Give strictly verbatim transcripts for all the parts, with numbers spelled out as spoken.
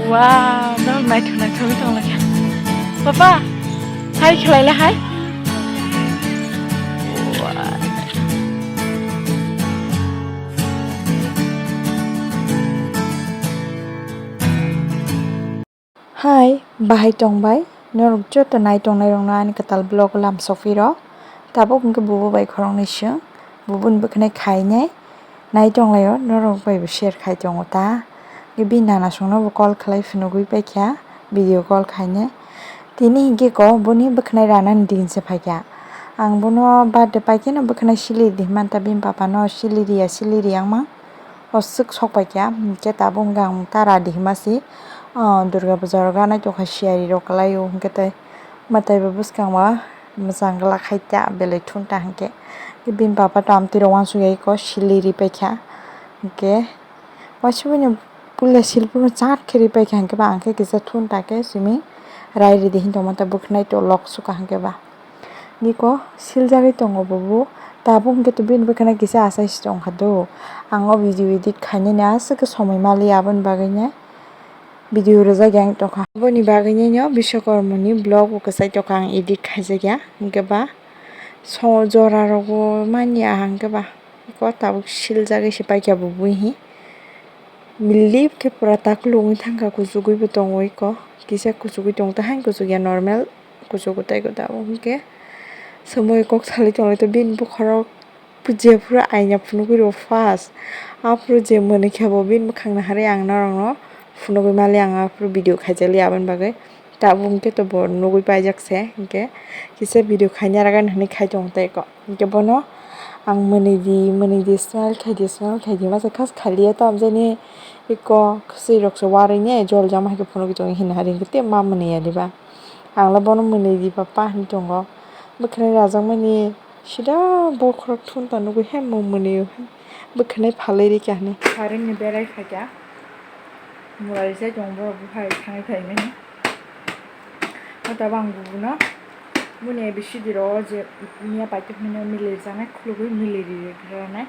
Wow, no, naithok naithok wngwi tonglaikha. Papa, hai khlailai hai. Hai, bahai tongbai. Norok joto nai tongnairokno ani kwtal vlog o lamsok phiro. Tabuk hwnkhe bubo bai khoroknwi swng. Buboni bwkhwnai khainai. Nai tonglaio, norok bai bo share khai tongo ta. Bini nanasongno bo call khlai phunugwi paikha, video call khainai. Tini hwnkhe ko boni bwkhwnai ranani din se phaikha. Ang bono birthday paikheno bwkhwnai siliri di hwnmanta, bini papano siliri ya, siliri ya wngmang. O swk sok paikha, hwnkhe tabuk hwnkhe ang ta radi hima se, o, Durga Puja rogo naitokha siyari rok kwlaio, hwnkhe tei mwtai bo bwskango mwchang glak khai ta belai thun ta hwnkhe. Bini papa to amtwi rok uansuk ya eko siliri paikha, hwnkhe waisa manya puila silphuno chat khe ri paikha, hwnkhe ba ang khe kisa thun ta khe simi rai ridi hin tongma ta bwkhwnai to lok suka hwnkhe ba. Niko siljagwi tongo bo, bo. Tabuk hwnkhe to bini bwkhwnai kisa achaisi tongkha do. Ang o video edit khainani aswk khe somoi maliya, aboni bagwino video rwjakya wng tongkha. Aboni bagwino Biswakarmani vlog bo kwchai tongkha ang edit khaijakya. Hwnkhe ba so jora rogo manya hwnkhe ba. Iko tabuk siljagwi se paikha bo bui hi. Milik khe pura takhuk wngwi thangkha, kuchugwi bo tongo iko. Kisa kuchugwi tongo, tei haino kuchukya normal. Kuchugo tei tabuk hwnkhe somoi kok salai tonglai bini bukhorok je phuru aina phunugwi rwo first. Aphuru je mwnwi khe bo bini bwkhang naharwi ang norokno phunugwi maliya, ang aphuru video khaijakliya aboni bagwi. Tabuk hwnkhe to bo nugwi paijak se hwnkhe kisa video khaina rwgani hwnwi khai tongo tei ko. Hwnkhe bono ang mwnwi di, mwnwi di, smile khai di, smile khai di, masa khas khaliya tamo jani iko kwchwirokse warwi ne joljak ma hai khe phunugwi tongo hini hari hwnkhe tei ma mwnwi ya diba. Ang le bono mwnwi di papa hinwi tongo. Bwkhwnai rajakmani sida bokhorok thun ta nugwi he mwnwi bwkhwnai phalwi rikha hinwi. Pharingni berai khaikha. Mura rijai tongo borok buphai thangwi phaimani. O tabuk ang bubuno boni A B C D rok je miya paithago hwnwi mili rijaknai khulugwi mili ri rwnai.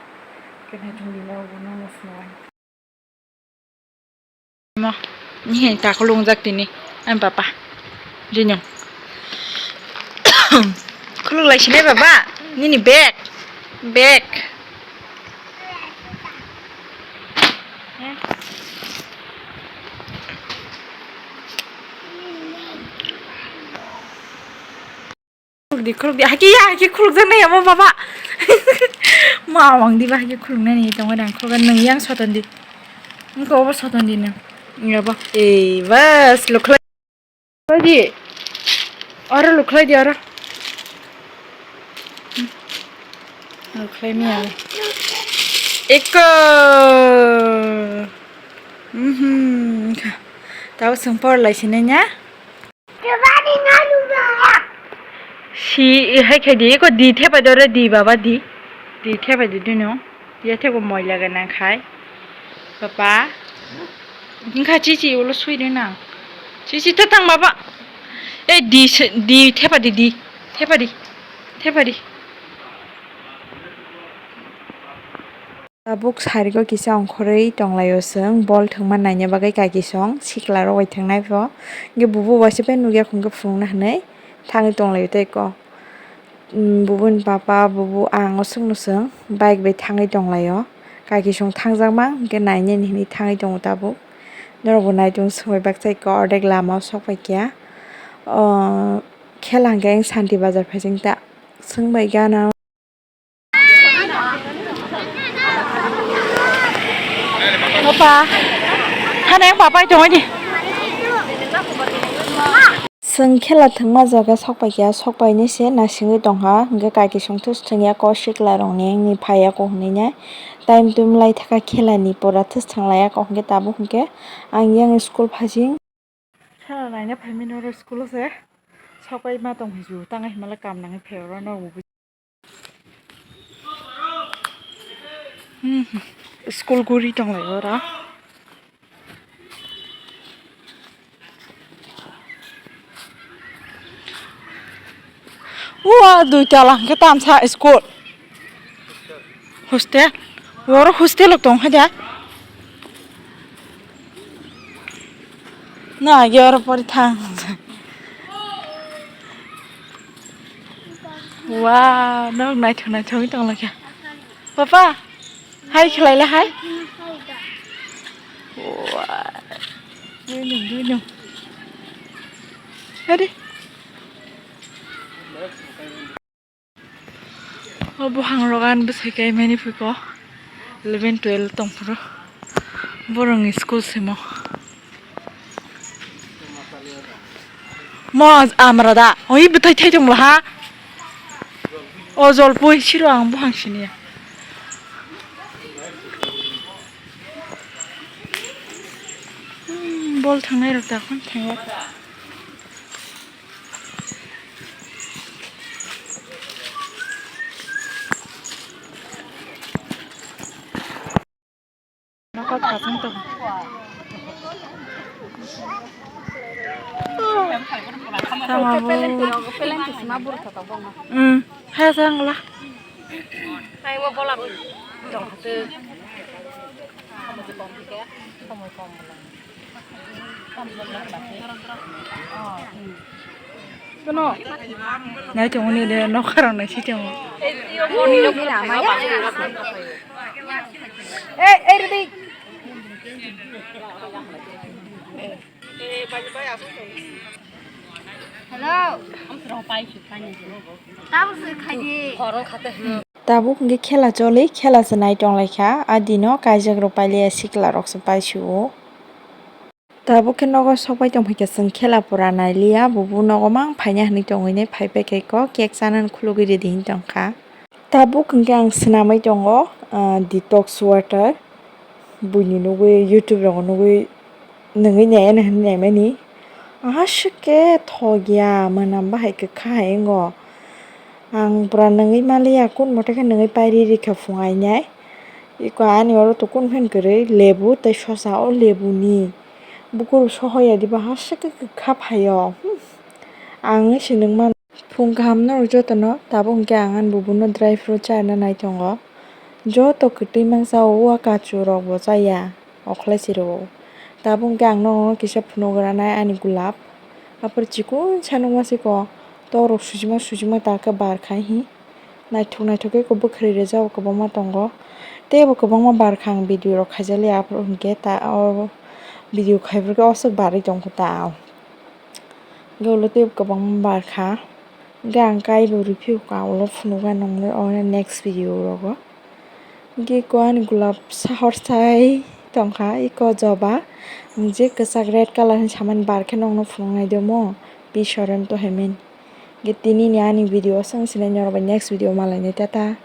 Khe naithok di norok bo nang phunuknai. Mo, ni hen ta khulungjak tini, ani papa. Jino. Khuluk lai sinai baba, nini bag, bag. Khuluk di, khuluk di. Haki ya, haki khuluk jang nai amo baba. Ma awang di ba haki khuluk nani tongo dang khuluk nang yang soton di. Engko obo soton di nang. Ya ba. Eh, bas, lukhlai. Lukhlai di. Oro lukhlai di oro. Lukhlai mi ya. Eko. Mhm. Tau sempor lai sini nya. Si hai khai di, eko di thepai doro di baba di. Di thepai di dino. Ya thebo moila gana khai. Papa. Wngkha chichi ulo sui de nang. Chichi ta tang baba. E di se, di thepa di di. Thepa di. Thepa di. Tabuk sarigo kisa ongkhorwi tonglaio chwng, bol thwngma naina bagwi kaikisong sikla rok bai thwngnai pho. Hwnkhe bubo waisa bai nukya hwnkhe phunukna hwnwi thangwi tonglaio tei kok. Bubuni papa bubu ang o chwngno chwng bike bai thangwi tonglaio. Kaikisong thangjakma hwnkhe nainani hwnwi thangwi tongo tabuk. Norokbo naitung swngbai bakchai kha ordek lama o sok paikha. O khela hwnkhe ang Santi Bazar phaising ta swngbai gana. Opa, hana yang papai tongoi di. Chwng khela thwngma jaga sokpaikha, sokpainai se nasingwi tongkha, hwnkhe kaikisong thus thwngya kok sikla rokni wngwi phaiya kok hwnwi nai. Time twmlai thaka khela ni pora thus thwnglaia kok hwnkhe tabuk hwnkhe ang yang school phasing. Khela naina phaimani oro school o se sokpai ma tong hinwi tangai himala kam nangwi phai oro no. Hmm, school guri tonglai oro. Ua dui tala hwnkhe tamsa school. Hostel. Oro hostel o tong kha da. No, agi oro pori thang. Wow, nok naithok naithok wng tong lakha. Papa, hai khlai le hai. Wow. Duinung, duinung. Ready? O buhangrok ani bwsai kaimaini phuiko eleven twelve tongphuru borokni school simo. Mo amra da oi bwthai thai tongla ha. O jolpui siro ang buhang siniya. Hmm, bol thangnai rok da khon thangya. Nokol khasang tong. Tama bo. Hmm, ha sang la. Nai tongo ni de, nokha rok nai si tongo. Hello. Tabuk hwnkhe khela choli, khela se nai tong lai kha. A dino kaijak rok pailiya, sikla rok se paisio. Tabuk khe nogo sok pai tong phaikha, chwng khela pura nai liya, bubu nogo mang phaina hinwi tongwi nai phai pai khe ko cake chanani khulugwi ready hinwi tong kha. Tabuk hwnkhe ang swnamwi tongo, ah, detox water, buini nugwi YouTube rogo nugwi nungwi nai ano hinwi naimani. Aswk khe thok ya, mwnam bahai kwkha hai wngo. Ang pura nungwi maliya, kun mote khe nungwi pairi rikha phung ainai. Iko ani oro to kun phen kwrwi lebu tei sosa, o lebuni bukur sohoya diba, aswk khe kwkha phaio. Hmm. Ang se nungmano. Phung kaham norok jotono, tabuk hwnkhe ang ani bubuno dry fruit charwna nai tongo. Joto kwtwi mangsa o, o kachu rokbo chaya, okhlai se rwo. Tabuk hwnkhe ang nono kisa phunuk rwnai ani gulab. Aphuru chikon sa nukma siko, torok sujima sujima ta khe bar khai hi. Naithok naithok khe bwkhwrwi rwjak bo kwbangma tongo. Tei bo kwbangma bar kha, ang video rok khaijak liya, aphuru hwnkhe ta o video khai phuru khe oswk barwi tong kho ta. Hwnkhe ulo tei kwbangma bar kha. Hwnkhe ang kaibo review ka ulo phunugo nongno o next video rogo. Hwnkhe iko ani gulab sahor sai tongkha, iko joba. Ang je kwchak red colour hinwi samani bar khe nongno phunuknai de omo, P Sorento hemen. Hwnkhe tinini ani video aswk sinai norok bai next video malainai, tata.